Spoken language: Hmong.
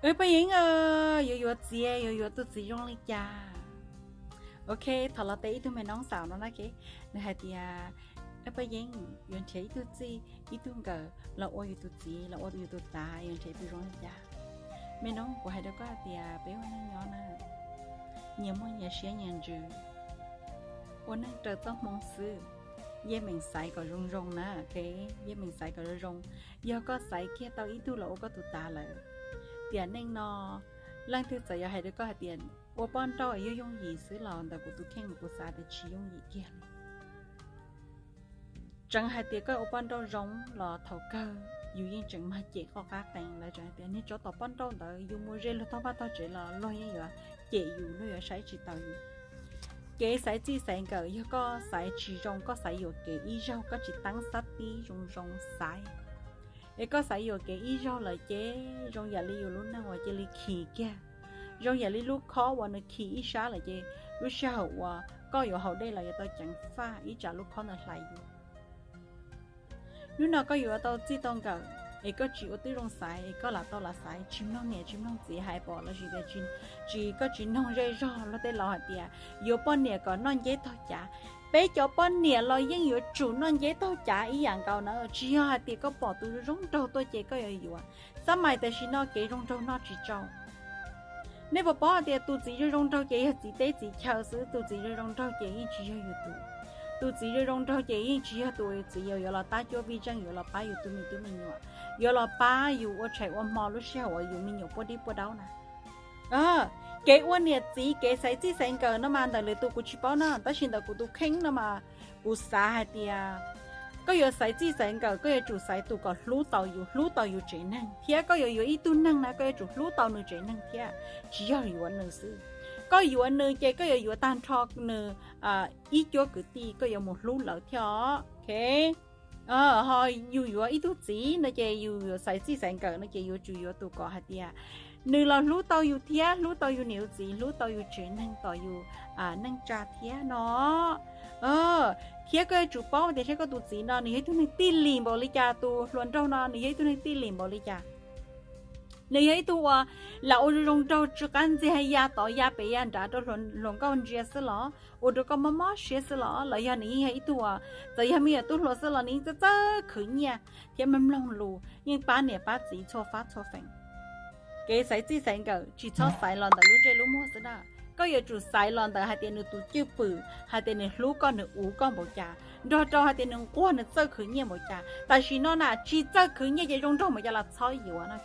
Paj Yeeb, yuav yuav txiv, yuav yuav tus txiv zoo li cas? Ok, thaum los tes ib tug me noob xaus no na, nws hais tias, Paj Yeeb, yuav nrhiav ib tug txij ib tug nkawm los ua yus tus txiv los ua yus tus tav, yuav nrhiav tus zoo li cas? Me noob, kuv hais rau koj hais tias peb ua neej nyob na, nyias muaj nyias siab nyias ntsws, ua neej raws txoj hmoo xwb. Yeej meem xaiv kom zoo zoo na, yeej meem xaiv kom zoo zoo. Yog koj xaiv kiag tau ib tug los ua koj tus tav lawm, tiam neej no leej twg txawm yog hais rau koj hais tias ua poj nrauj yog yooj yim xwb los ntawm kuv tus kheej kuv xav tias tsis yooj yim kiag li. Tseev hais tias koj ua poj nrauj zoo los thaum kawg yus yeej tseem mag cem qoj qab qees. Lawv tseem hais tias niag tsov tom poj nrauj ntawd yus mus ze luag tog vaj tog tsev los luag yeej yuav cem yus, luag yuav saib tsis taus yus. Kev xaiv txij xaiv nkawm, yog koj xaiv tsis zoo, koj xaiv yuam kev ib zaug, koj tsis teeb xab tib zoo zoo xaiv, es koj xaiv yuam kev ib zaug lawm ces zoo yam li yus lub neej uas cia li khi kiag, zoo yam li lub khob uas nws khi ib sab lawm ces lub sij hawm uas koj yuav haus dej los yuav tau ceev faj ib tsam lub khob ntawd hlais yus. Hnub no koj yuav tau txij tau nkawm, es koj tsis ua tib zoo xaiv, es koj lam tau lam xaiv tsis mloog niam tsis mloog txiv hais pom lossis tias tsis, koj tsis noog zej zog. Luag tej laus hais tias yuav poj niam kom noj nceb taug cav. Peb cov poj niam los yeej yuav tsum noj nceb taug cav ib yam nkaus na. Tsis yog hais tias koj pom tus zoo nraug tuaj ces koj yuav yuav. Xab mais tam sim no kev zoo nraug noj tsis tsau. Nej puas paub hais tias tus txiv zoo zoo nraug ces yog txiv teb txiv chaw xwb, tus txiv zoo zoo nraug ces yeej tsis yog yus tus. Tus txiv zoo zoo nraug ces yeej tsis yog tus uas yus txiv yuav los tab cuab vij zeej, yuav los pab yus tu me tub me nyuam, yuav los pab yus ua tshais ua hmo lub sij hawm uas yus me nyuam puab dib puab daub na. Kev ua niam txiv, kev xaiv txij xaiv nkawm no mas ntawm lwm tus kuv tsis paub na, tab sis ntawm kuv tus kheej no mas kuv xav hais tias koj yuav xaiv txij xaiv nkawm, koj yuav tsum xaiv tus kom hlub tau yus, hlub tau yus tsev neeg, thiab koj yuav yuav ib tug neeg na koj yuav tsum hlub tau nws tsev neeg thiab, tsis yog yuav nws xwb. Koj yuav nws ces koj yuav yuav tag nrho nws ib cuab kwv tij, koj yuav mus hlub lawv thiab os. Ho yus yuav ib tug txiv no ces yus yuav xaiv txij xaiv nkawm no ces yuav tsum yuav tus kom hais tias nws los hlub tau yus thiab hlub tau yus niam yus txiv, hlub tau yus tsev neeg tom yus neej tsa thiab no. Thiab koj yuav tsum paub tias saib koj tus txiv no nws yog ib tug neeg tij lim npaum li cas, tus hluas nraug no nws yog ib tug neeg tij lim npaum li cas. Nws yog ib tug uas lam ua zoo zoo nraug tsw qab ntxiag ya tod ya pem ya nrad rau hluas nkauj ntsia xwb los, ua rau koj mob mob siab xwb los, los yog nws yeej yog ib tug uas txawm yog me nyuam tub hluas xwb los nws yeej txawj txawj khwv nyiaj thiab mloog lus, yeej pab niam pab txiv txhua fab txhua feem. Kev xaiv txij xaiv nkawm tsis txhob xaiv los ntawm lub ntsej lub muag xwb na. Koj yuav tsum xaiv los ntawm hais tias nws tus cwj pwm, hais tias nws hlub koj, nws uv koj npaum cas, nrog rau hais tias nws nquag nws txawj khwv nyiaj npaum cas. Tam sim no na tsis txawj khwv nyiaj ces zoo nraug npaum cas los txhob yuav no.